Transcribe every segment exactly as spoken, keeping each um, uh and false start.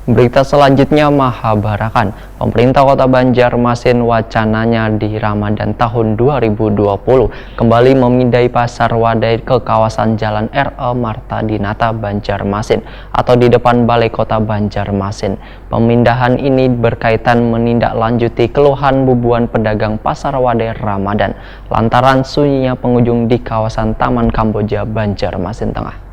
Berita selanjutnya mahabarakan, pemerintah kota Banjarmasin wacananya di Ramadan tahun dua ribu dua puluh kembali memindai pasar wadai ke kawasan Jalan R E Marta Dinata Banjarmasin atau di depan Balai Kota Banjarmasin. Pemindahan ini berkaitan menindaklanjuti keluhan bubuhan pedagang pasar wadai Ramadan lantaran sunyinya pengunjung di kawasan Taman Kamboja Banjarmasin Tengah.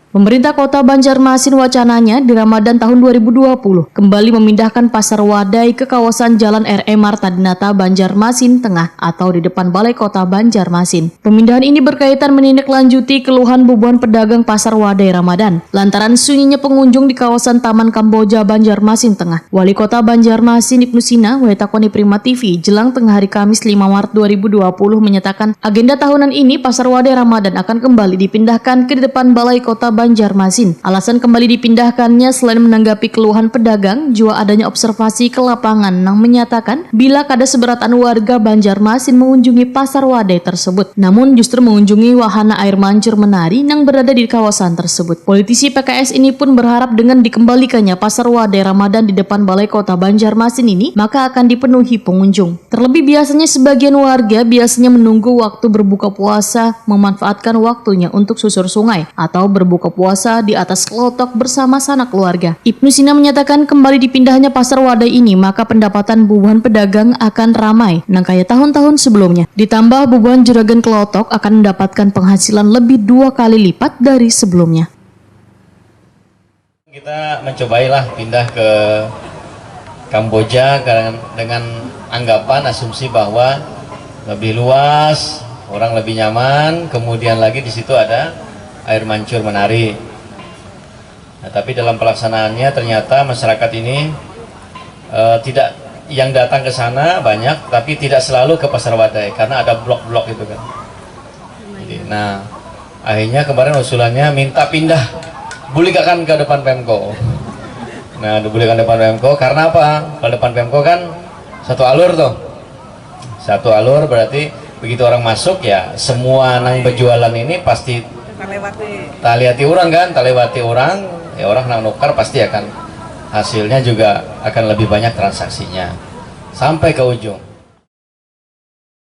Pemerintah Kota Banjarmasin wacananya di Ramadan tahun dua ribu dua puluh kembali memindahkan Pasar Wadai ke kawasan Jalan R E Marta Dinata, Banjarmasin Tengah atau di depan Balai Kota Banjarmasin. Pemindahan ini berkaitan menindaklanjuti keluhan bubuhan pedagang Pasar Wadai Ramadan lantaran sunyinya pengunjung di kawasan Taman Kamboja Banjarmasin Tengah. Wali Kota Banjarmasin Ibnu Sina wayatakoni Prima T V jelang tengah hari Kamis lima Maret dua ribu dua puluh menyatakan agenda tahunan ini Pasar Wadai Ramadan akan kembali dipindahkan ke depan Balai Kota Banjarmasin. Alasan kembali dipindahkannya selain menanggapi keluhan pedagang, jua adanya observasi ke lapangan nang menyatakan bila kada seberataan warga Banjarmasin mengunjungi Pasar Wadai tersebut, namun justru mengunjungi wahana air mancur menari nang berada di kawasan tersebut. Politisi P K S ini pun berharap dengan dikembalikannya Pasar Wadai Ramadan di depan Balai Kota Banjarmasin ini, maka akan dipenuhi pengunjung. Terlebih biasanya sebagian warga biasanya menunggu waktu berbuka puasa, memanfaatkan waktunya untuk susur sungai atau berbuka puasa di atas kelotok bersama sanak keluarga. Ibnu Sina menyatakan kembali dipindahnya Pasar Wadai ini, maka pendapatan bubuhan pedagang akan ramai nang kaya tahun-tahun sebelumnya. Ditambah bubuhan juragan kelotok akan mendapatkan penghasilan lebih dua kali lipat dari sebelumnya. Kita mencobailah pindah ke Kamboja dengan anggapan asumsi bahwa lebih luas, orang lebih nyaman, kemudian lagi di situ ada air mancur menari. Nah, tapi dalam pelaksanaannya ternyata masyarakat ini eh, tidak, yang datang ke sana banyak, tapi tidak selalu ke Pasar Wadai karena ada blok-blok itu kan. Jadi, nah, akhirnya kemarin usulannya minta pindah, bulikakan ke depan Pemko. Nah, bulikakan depan Pemko karena apa? Kalau depan Pemko kan satu alur tuh. Satu alur berarti begitu orang masuk ya semua nang berjualan ini pasti Terlewati. Talihati orang kan, talihati orang, ya orang nang nukar pasti akan hasilnya juga akan lebih banyak transaksinya sampai ke ujung.